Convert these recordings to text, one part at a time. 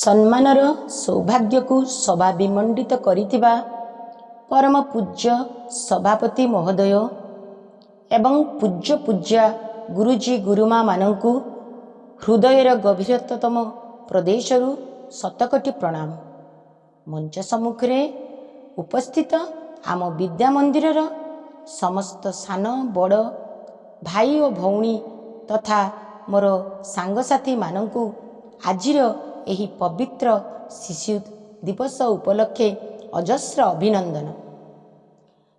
ସମ୍ମାନର ସୌଭାଗ୍ୟକୁ ସଭା ବିମଣ୍ଡିତ କରିଥିବା ପରମ ପୂଜ୍ୟ ସଭାପତି ମହୋଦୟ ଏବଂ ପୂଜ୍ୟ ପୂଜ୍ୟା ଗୁରୁଜୀ ଗୁରୁମାମାନଙ୍କୁ ହୃଦୟର ଗଭୀରତମ ପ୍ରଦେଶରୁ ଶତକୋଟି ପ୍ରଣାମ। ମଞ୍ଚ ସମ୍ମୁଖରେ ଉପସ୍ଥିତ ଆମ ବିଦ୍ୟା ମନ୍ଦିରର ସମସ୍ତ ସାନ ବଡ଼ ଭାଇ ଓ ଭଉଣୀ ତଥା ମୋର ସାଙ୍ଗସାଥିମାନଙ୍କୁ ଆଜିର ଏହି ପବିତ୍ର ଶିଶୁ ଦିବସ ଉପଲକ୍ଷେ ଅଜସ୍ର ଅଭିନନ୍ଦନ।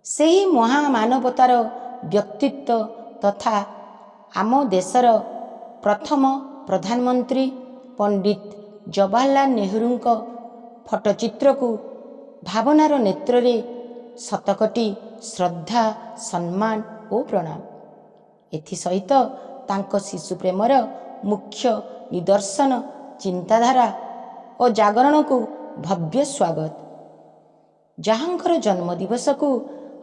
ସେହି ମହାମାନବତାର ବ୍ୟକ୍ତିତ୍ୱ ତଥା ଆମ ଦେଶର ପ୍ରଥମ ପ୍ରଧାନମନ୍ତ୍ରୀ ପଣ୍ଡିତ ଜବାହରଲାଲ ନେହେରୁଙ୍କ ଫଟୋଚିତ୍ରକୁ ଭାବନାର ନେତ୍ରରେ ଶତକୋଟି ଶ୍ରଦ୍ଧା, ସମ୍ମାନ ଓ ପ୍ରଣାମ। ଏଥିସହିତ ତାଙ୍କ ଶିଶୁ ପ୍ରେମର ମୁଖ୍ୟ ନିଦର୍ଶନ ଚିନ୍ତାଧାରା ଓ ଜାଗରଣକୁ ଭବ୍ୟ ସ୍ୱାଗତ, ଯାହାଙ୍କର ଜନ୍ମ ଦିବସକୁ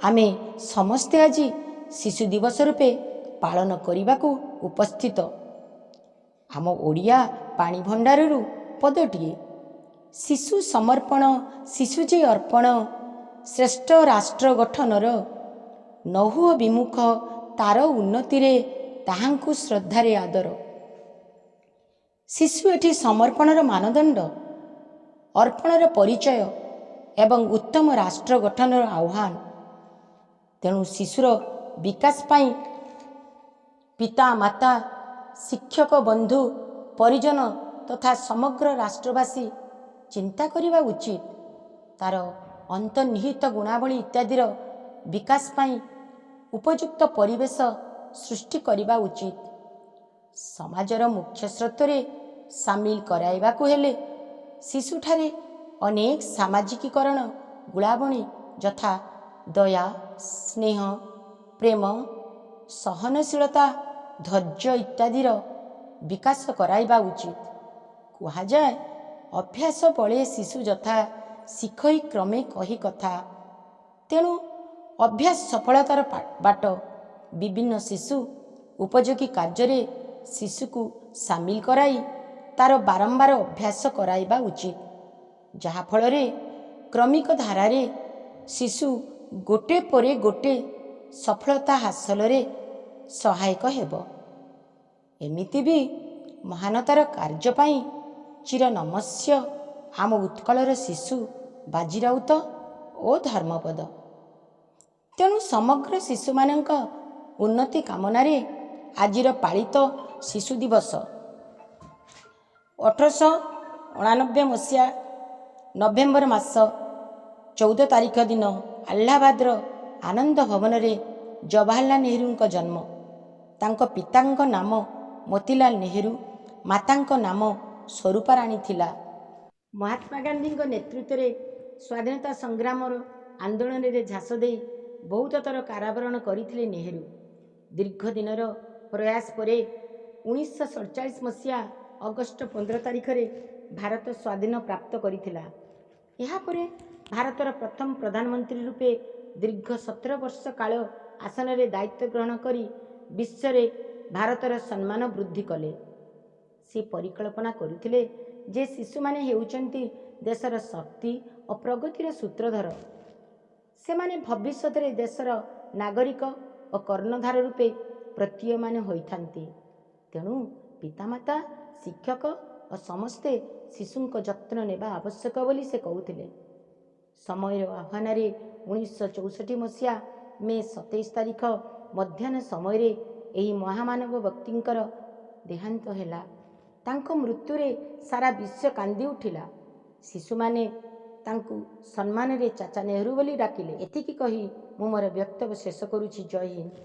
ଆମେ ସମସ୍ତେ ଆଜି ଶିଶୁ ଦିବସ ରୂପେ ପାଳନ କରିବାକୁ ଉପସ୍ଥିତ। ଆମ ଓଡ଼ିଆ ବାଣୀ ଭଣ୍ଡାରରୁ ପଦଟିଏ, "ଶିଶୁ ସମର୍ପଣ ଶିଶୁ ଯେ ଅର୍ପଣ ଶ୍ରେଷ୍ଠ ରାଷ୍ଟ୍ର ଗଠନର, ନହୁଅ ବିମୁଖ ତାର ଉନ୍ନତିରେ ତାହାଙ୍କୁ ଶ୍ରଦ୍ଧାରେ ଆଦର।" ଶିଶୁ ଏଠି ସମର୍ପଣର ମାନଦଣ୍ଡ, ଅର୍ପଣର ପରିଚୟ ଏବଂ ଉତ୍ତମ ରାଷ୍ଟ୍ର ଗଠନର ଆହ୍ୱାନ। ତେଣୁ ଶିଶୁର ବିକାଶ ପାଇଁ ପିତା ମାତା, ଶିକ୍ଷକ, ବନ୍ଧୁ, ପରିଜନ ତଥା ସମଗ୍ର ରାଷ୍ଟ୍ରବାସୀ ଚିନ୍ତା କରିବା ଉଚିତ। ତାର ଅନ୍ତର୍ନିହିତ ଗୁଣାବଳୀ ଇତ୍ୟାଦିର ବିକାଶ ପାଇଁ ଉପଯୁକ୍ତ ପରିବେଶ ସୃଷ୍ଟି କରିବା ଉଚିତ। ସମାଜର ମୁଖ୍ୟ ସ୍ରୋତରେ ସାମିଲ କରାଇବାକୁ ହେଲେ ଶିଶୁଠାରେ ଅନେକ ସାମାଜିକୀକରଣ ଗୁଣାବଳୀ ଯଥା ଦୟା, ସ୍ନେହ, ପ୍ରେମ, ସହନଶୀଳତା, ଧୈର୍ଯ୍ୟ ଇତ୍ୟାଦିର ବିକାଶ କରାଇବା ଉଚିତ। କୁହାଯାଏ, "ଅଭ୍ୟାସ ବଳେ ଶିଶୁ ଯଥା, ଶିଖଇ କ୍ରମେ କହି କଥା।" ତେଣୁ ଅଭ୍ୟାସ ସଫଳତାର ବାଟ। ବିଭିନ୍ନ ଶିଶୁ ଉପଯୋଗୀ କାର୍ଯ୍ୟରେ ଶିଶୁକୁ ସାମିଲ କରାଇ ତାର ବାରମ୍ବାର ଅଭ୍ୟାସ କରାଇବା ଉଚିତ, ଯାହାଫଳରେ କ୍ରମିକ ଧାରାରେ ଶିଶୁ ଗୋଟେ ପରେ ଗୋଟେ ସଫଳତା ହାସଲରେ ସହାୟକ ହେବ। ଏମିତି ବି ମହାନତାର କାର୍ଯ୍ୟ ପାଇଁ ଚିର ନମସ୍ୟ ଆମ ଉତ୍କଳର ଶିଶୁ ବାଜି ରାଉତ ଓ ଧର୍ମପଦ। ତେଣୁ ସମଗ୍ର ଶିଶୁମାନଙ୍କ ଉନ୍ନତି କାମନାରେ ଆଜିର ପାଳିତ ଶିଶୁ ଦିବସ। 1889 ମସିହା ନଭେମ୍ବର ମାସ 14 ତାରିଖ ଦିନ ଆହ୍ଲାବାଦର ଆନନ୍ଦ ଭବନରେ ଜବାହରଲାଲ ନେହେରୁଙ୍କ ଜନ୍ମ। ତାଙ୍କ ପିତାଙ୍କ ନାମ ମୋତିଲାଲ ନେହେରୁ, ମାତାଙ୍କ ନାମ ସ୍ୱରୂପା ରାଣୀ ଥିଲା। ମହାତ୍ମା ଗାନ୍ଧୀଙ୍କ ନେତୃତ୍ୱରେ ସ୍ୱାଧୀନତା ସଂଗ୍ରାମର ଆନ୍ଦୋଳନରେ ଝାସ ଦେଇ ବହୁତ ଥର କାରାବରଣ କରିଥିଲେ ନେହେରୁ। ଦୀର୍ଘ ଦିନର ପ୍ରୟାସ ପରେ 1947 ମସିହା ଅଗଷ୍ଟ 15 ତାରିଖରେ ଭାରତ ସ୍ୱାଧୀନ ପ୍ରାପ୍ତ କରିଥିଲା। ଏହାପରେ ଭାରତର ପ୍ରଥମ ପ୍ରଧାନମନ୍ତ୍ରୀ ରୂପେ ଦୀର୍ଘ 17 ବର୍ଷ କାଳ ଆସନରେ ଦାୟିତ୍ୱ ଗ୍ରହଣ କରି ବିଶ୍ୱରେ ଭାରତର ସମ୍ମାନ ବୃଦ୍ଧି କଲେ। ସେ ପରିକଳ୍ପନା କରୁଥିଲେ ଯେ ଶିଶୁମାନେ ହେଉଛନ୍ତି ଦେଶର ଶକ୍ତି ଓ ପ୍ରଗତିର ସୂତ୍ରଧର। ସେମାନେ ଭବିଷ୍ୟତରେ ଦେଶର ନାଗରିକ ଓ କର୍ଣ୍ଣଧାର ରୂପେ ପ୍ରତୀୟମାନ ହୋଇଥାନ୍ତି। ତେଣୁ ପିତାମାତା, ଶିକ୍ଷକ ଓ ସମସ୍ତେ ଶିଶୁଙ୍କ ଯତ୍ନ ନେବା ଆବଶ୍ୟକ ବୋଲି ସେ କହୁଥିଲେ। ସମୟର ଆହ୍ୱାନରେ 1964 ମସିହା ମେ 27 ତାରିଖ ମଧ୍ୟାହ୍ନ ସମୟରେ ଏହି ମହାମାନବ ବ୍ୟକ୍ତିଙ୍କର ଦେହାନ୍ତ ହେଲା। ତାଙ୍କ ମୃତ୍ୟୁରେ ସାରା ବିଶ୍ୱ କାନ୍ଦି ଉଠିଲା। ଶିଶୁମାନେ ତାଙ୍କୁ ସମ୍ମାନରେ ଚାଚା ନେହେରୁ ବୋଲି ଡାକିଲେ। ଏତିକି କହି ମୁଁ ମୋର ବକ୍ତବ୍ୟ ଶେଷ କରୁଛି। ଜୟ ହିନ୍ଦ।